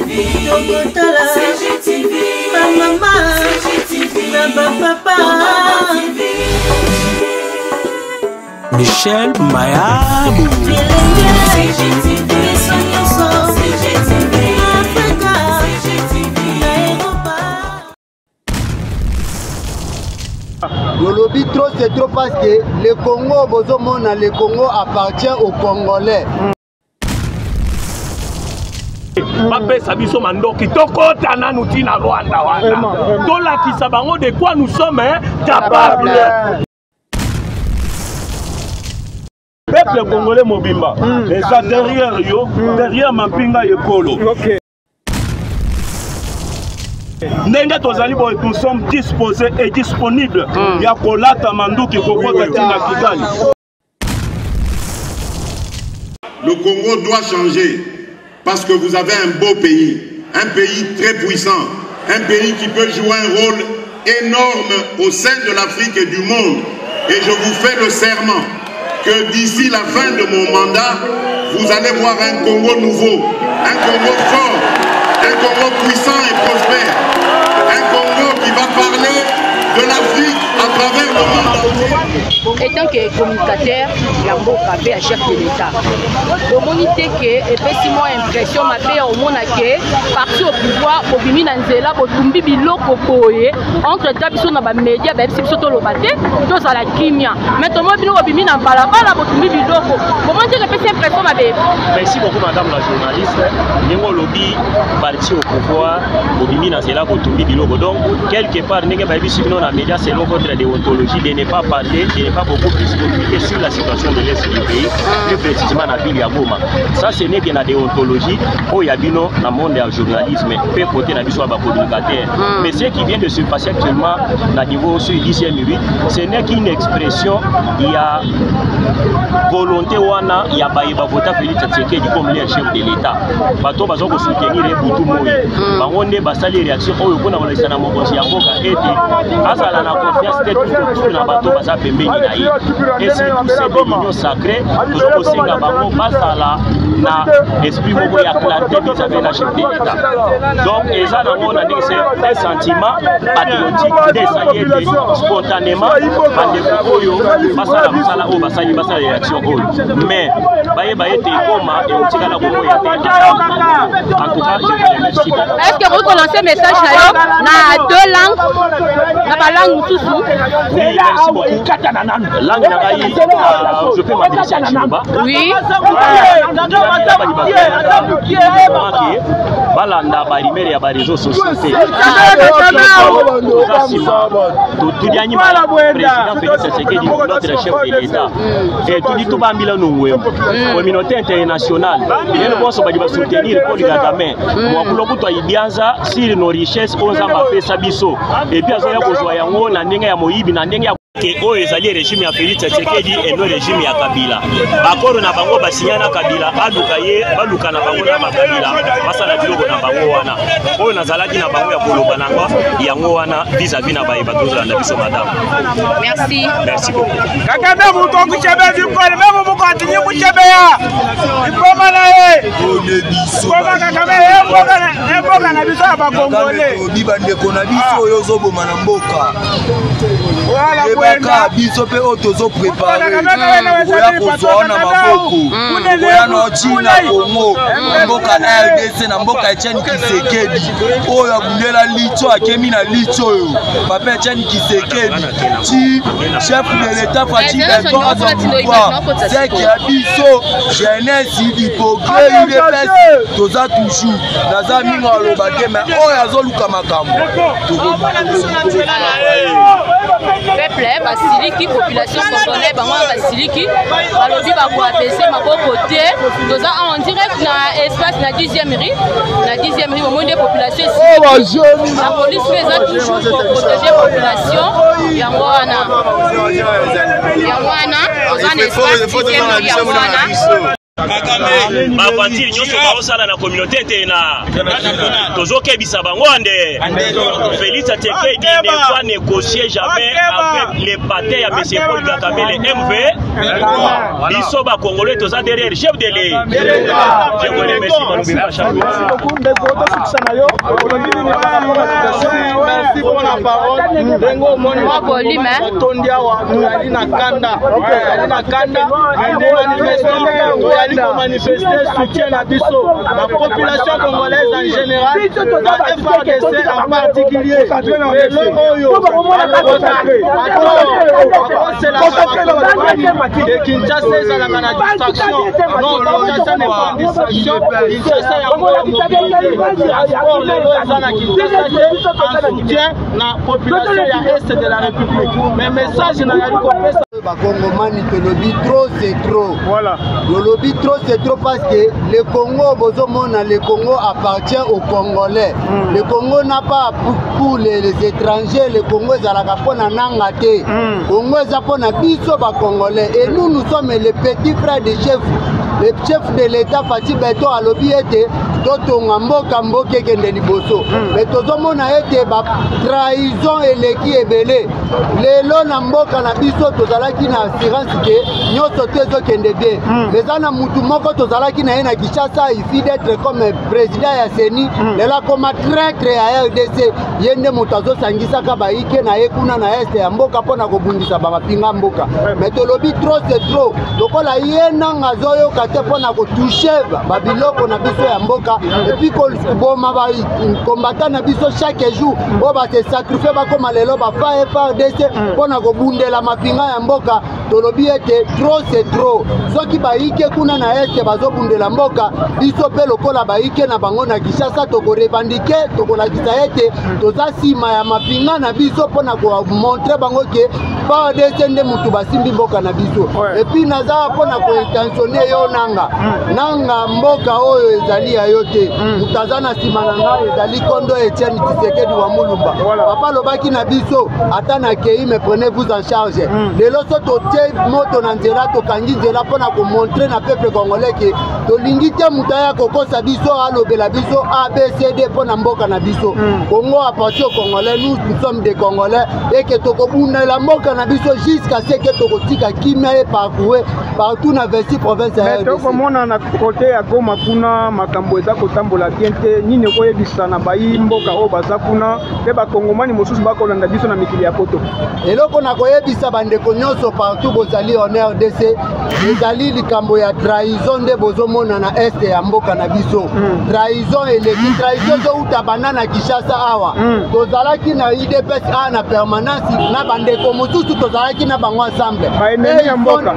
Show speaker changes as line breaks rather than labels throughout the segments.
Tokotala bamama na bapapa.
Michel Mayabu.
Bilenge biso nyonso Afrika na Eropa.
Lolobi trop c'est trop parce que le Congo bozomona le Congo appartient aux Congolais.
Bapesa biso mandoki, tokota nanu ntina Rwanda wana, tolakisa bango de quoi nous sommes capables. Peuple congolais mobimba eza derrière yo, derrière mampinga ekolo. Ndenge tozali boye, nous sommes disposés et disponibles ya kolata manduki kokota ntina Kigali.
Le Congo doit changer parce que vous avez un beau pays, un pays très puissant, un pays qui peut jouer un rôle énorme au sein de l'Afrique et du monde. Et je vous fais le serment que d'ici la fin de mon mandat, vous allez voir un Congo nouveau, un Congo fort, un Congo puissant et prospère, un Congo qui va parler de l'Afrique à travers le monde entier.
Étant que communicateur ya mboka mpe ya chef de l'État, omoni te ke epesi mwa impression mabe ya omona ke parti au pouvoir bobimi na nzela, botumbi biloko boye? Entre temps, biso na bamédia bayebisi biso toloba te, tozala kimia, mais tomoni bino bobimi na balabala, botumbi biloko. Bomoni te ke epesi impression mabe?
Merci beaucoup, madame la journaliste. Ndenge olobi, parti au pouvoir bobimi na nzela, botumbi biloko, donc quelque part ndenge bayebisi bino na média, selon votre déontologie, de ne pas parler, de ne pas beaucoup plus communiquer sur la situation de l'est du pays, plus précisément na ville ya Goma. Ça, ce n'est que na déontologie oyo ya bino na monde ya journalisme mpe côté na biso ya bacommunicateur. Mais ce qui vient de se passer actuellement na niveau sur 10e 8, ce n'est qu'une expression ya volonté wana ya baye bavota Félix Tshisekedi comme leur chef de l'État. Bato baza kosoutenir ye butu moi, bango nde basali réaction oyo mpona kolakisa na mokonzi ya mboka ete azala na confiance te tout autour na bato baza pembeni na ye, et surtout ceux de l'Union sacrée. Toza kosenga bango bazala na esprit moko ya clarté vis-à-vis na chef de l'État. Donc eza nango na ndenge c'est un sentiment patriotique nde esali ete spontanément bandeko oyo basala mosala oyo basali, basala réaction oyo, mais bayeba ete ekoma ekotikala kokoya te. En tout cas, je vous remercie beaucoup.
Est ce que okoki kolancer message na yo na deux langues, na balangue mosusu?
Oui, merci beaucoup. Langue na ngai, je peux m'adresser à Chiluba.
Oui.
Balanda barumeurs ya baréseaux sociaux te. Toza nsima, tudianyi président Félix Tshisekedi, notre chef de l'État, et tudi tubambila nungwemu communauté internationale lelo bonso badi basoutenir Paul Kagame mwakulo kutu ayibianza sur nos richesses oyo Nzambe apesa biso, et puis azoya kozwa yango na ndenge ya moyibi, na ndenge ya ke oyo ezali régime ya Félix Tshisekedi eno régime ya Kabila. Bakoro na bango basinya na Kabila, aluka ye, baluka na bango na bakabila, basala biloko na bango wana. Oyo nazalaki na bango ya koloba nango yango wana vis-à-vis na baye bato ozolanda biso, madame.
Merci.
Merci beaucoup.
Kagame mutu okuchebe bikole meme mukwati muchebeya ikoma na ye koma Kagame emboka na biso ya bakongole.
Obi bandeko na biso oyo ozoboma na mboka, yebaka biso mpe oyo tozoprépare oya kozwa wana maboko oya na ntina Kongo na mboka RDC, na mboka Etienne Tshisekedi oyo abundela litio, akemi na litio oyo papa Etienne Tshisekedi ti chef de l'État Fatshi Béton azwa pouvoir seke ya biso jeunesse du progrès UDPS toza toujours. Naza mingi aloba te, mais oyo azoluka makambo.
Peuple basiliki, population congolais bango wana basiliki, balobi bakoapese maboko te. Toza en direct na espace na 10e rue, na 10e rue. Bomoi nde population esiliki, la police mpe eza toujours koprotéger population. Yango wana, yango wana toza na espace 10e rue, yango wana.
Baaventure nyonso baosala na communauté intena, tozokebisa bango ande Félix Tshisekedi ne va négocier jamais avec les patins ya monsieur Paul Kagame, le MV. Biso bacongolais toza derrière chef de l'État. Je vous remercie. Balobi.
Merci beaucoup, ndeko. Tosukisa na yo, olobi nini par rapport à situation?
Merci mpo na parole. Ndenge omoni batondi awa, tozali na kanda, tozali na kanda. Toyali komanifeste soutien na biso na population congolaise en général, na FARDC en particulier. Lelo oyo de Kinshasa ezalaka na distraction. Non, Kinshasa n'est pas en distraction. Kinshasa yango transport lelo eza na Kinshasa te, en soutien na population ya est de la République. Mais message nayali kopesa
Bakongomani, tolobi trop c'est trop.
Voilà.
Tolobi trop c'est trop parce que le Congo, bozomona, le Congo appartient aux Congolais. Le Congo n'a pas pour les étrangers. Le Congo ezalaka mpona nanga te. Congo eza mpona biso Bacongolais et nous, nous sommes les petits frères de chef, le chef de l'État Fatshi Béton. Alobi ete totonga mboka, mboka ekende liboso. Mais tozomona ete batrahison eleki ebele lelo na mboka na biso. Tozalaki na assurance ke nyonso te ezokende bien. Eza na mutu moko tozalaki na ye na Kinshasa, il fit d'être comme président ya CENI. Lelo akoma traître ya RDC. Ye nde moto azosangisaka bayike na ye kuna na est ya mboka mpona kobundisa bamapinga mboka. Mais tolobi trop c'est trop. Lokola ye nanga azoyoka te mpona kotoucher babiloko na biso ya mboka et puis koboma bacombattants na biso chaque jour oyo base sacrifier, bakóma lelo bafa FARDC mpona kobundela mapinga ya mboka, tolobi ete trop c'est trop. Soki bayike kuna na est bazobundela mboka, biso mpe lokola bayike na bango na Kinshasa, tokorevendiquer, tokolakisa ete toza nsima ya mapinga na biso mpona komontrer bango ke FARDC nde motu basimbi mboka na biso. Et puis naza mpona kointentionner yo nanga, nanga mboka oyo ezali ya yo te. Moto aza na nsima na ngai ezali kondo Etienne Tshisekedi wa Mulumba. Papa alobaki na biso: ata nakei, mais prenez vous en charge. Lelo so totie moto na nzela, tokangi nzela mpona komontrer na peuple congolais ke tolingi te moto aya kokosa biso, alobela biso ABCD mpo na mboka na biso. Congo appartient aux Congolais, nous, nous sommes des Congolais et ke tokobundela mboka na biso jusqu'à ce ke tokotika kimia e parcours partout na 26 province ya
Mais
RDC.
Tokomona na côté ya Goma kuna, makambo eza kotambola bien te. Nini okoyebisa na bayi mboka oyo baza kuna mpe bakongomani mosusu bakolanda biso na mikili ya poto?
Eloko na koyebisa bandeko nyonso partout bozali en RDC, ezali likambo ya trahison nde bozomona na est ya mboka na biso. Trahison eleki, trahison ezouta banda na Kinshasa awa. Tozalaki na UDPS awa na permanence na bandeko mosusu, tozalaki na bango ensemble.
Baennemi ya mboka.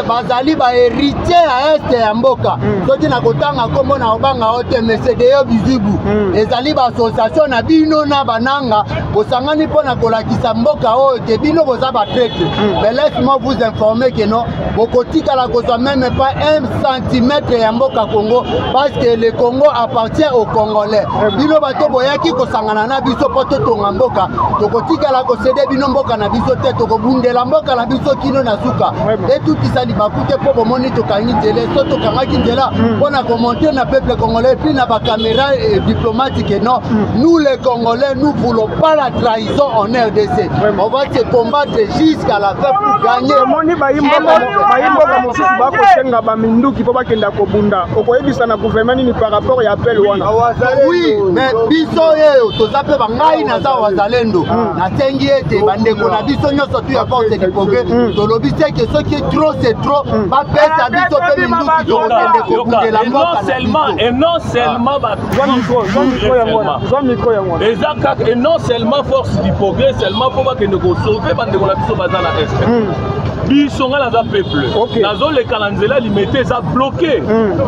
Bazali bahéritier ya est ya mboka. Soki na kotanga nkombo na obanga o te, mesedeyo bizibu. Ezali baassociation na bino na bananga bosangani mpo na kolakisa mboka oyo te bino boza batraître. Mais laisse-moi vous informer que non, bokotikala kozwa même pas un centimètre ya mboka Congo, parce que le Congo appartient aux Congolais. Bino bato boyaki kosangana na biso mpo totonga mboka, tokotikala kocéder bino mboka na biso te. Tokobundela mboka na biso kino na suka. Etutisa libaku te mpo bomoni tokangi nzela. So tokangaki nzela mpo na komontrer na peuple congolais puis na bacaméra diplomatique: non, nous les Congolais, nous voulons pas la trahison en RDC. On va se combattre jusqu'à la fin pour gagner.
Omoni bayimboka mosusu bakosenga baminduki mpo bakenda kobunda. Okoyebisa na gouvernement nini par rapport ya appel wana?
Oui, mais biso oyo toza mpe bangai naza wazalendo, nasengi ete bandeko na biso nyonso tu ya force du progrès, tolobi seke soki trop c'est trop, bapesa biso mpe minduki, tokokende kobundela mboka na biso.
Et non seulement
Zwa micro yango.
Eza kaka et non seulement force du progrès seulement mpo bakende kosauver bandeko na biso baza na est. Biso, nga naza peuple, nazoleka na nzela Limete, eza bloqué.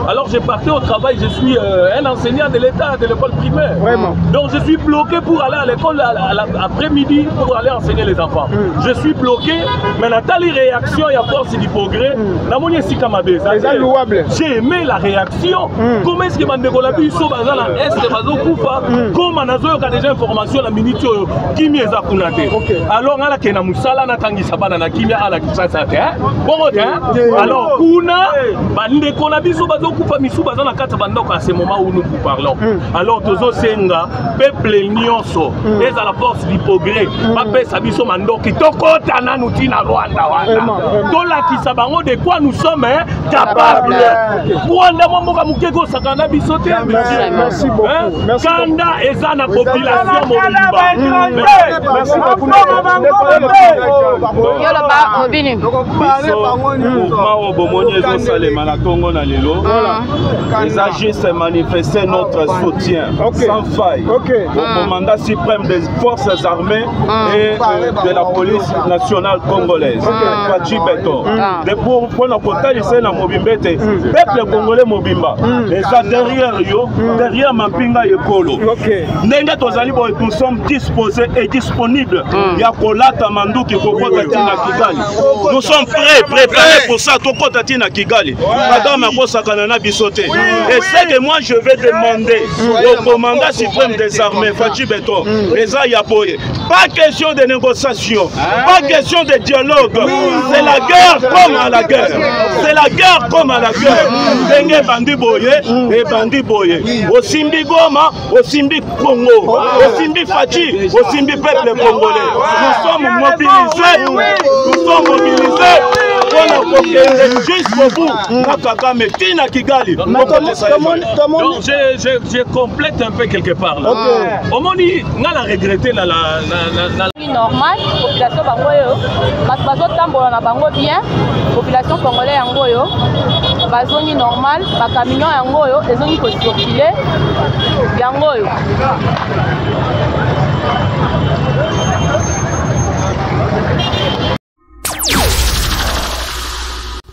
Alors je partais au travail, je suis un enseignant de l'État de l'école primaire.
Vraiment.
Donc je suis bloqué pour aller à l'école après-midi pour aller enseigner les enfants. Je suis bloqué, mais natali réaction ya force du progrès, namoni esika mabe eza
Eza
te.
louable.
J'ai aimé la réaction. Comment est-ce que bandeko na biso baza na est bazokufa? Koma nazoyoka déjà information na minute oyo, kimia eza kuna te. Alors nga nakende na mosala, natangisa bana na kimia ala Kinshasa. Kinshasa te bongo te. Alors kuna bandeko na biso bazokufa, misu baza na kati ya bandako à ce moment où nous vous parlons. Alors tozosenga peuple nyonso, ezala force du progrès, bapesa biso mandoki, tokota nanu ntina Rwanda wana, tolakisa bango de quoi nous sommes capables. Rwanda mwa mboka moke kosaka na biso te. Kanda eza na population mobimba.
Biso mouvement oyo bomoni ezosalema na ntongo na lelo eza juste manifester notre soutien sans faille au commandant suprême des forces armées et de la police nationale congolaise, Fatshi Béton, mpona kotalisa ye na mobimba ete peuple congolais mobimba eza derrière yo, derrière mampinga ekolo. Ndenge tozali boye, nous sommes disposés et disponibles ya kolata manduki, kokota ntina Kigali. Nous sommes prêts, préparés pour ça. Tokota ntina Kigali, Kagame akosakana na biso te. Et ce que moi je vais demander au commandant suprême des armées, Fatshi Béton, eza ya boye: pas question de négociation, pas question de dialogue, c'est la guerre comme à la guerre, c'est la guerre comme à la guerre. Ndenge ebandi boye, ebandi boye, osimbi Goma, osimbi Congo, osimbi Fatshi, osimbi peuple congolais. Nous sommes mobilisés, nous sommes mobilisés mpona kokende jusqu'au bout na Kagame ntina Kigali.
Donc je complète un peu quelque part là. Omoni nga na regretté na
Normal, population bango oyo bato bazotambola na bango bien. Population congolais yango oyo bazongi normal, bacamion yango oyo ezongi kocirculer yango oyo.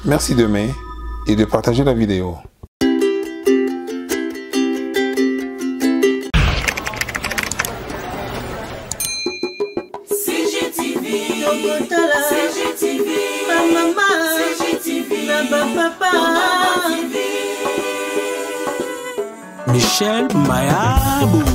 Merci d'aimer et de partager la vidéo.
CGTV, CGTV, bamama, CGTV, na bapapa.
Michel Mayabou.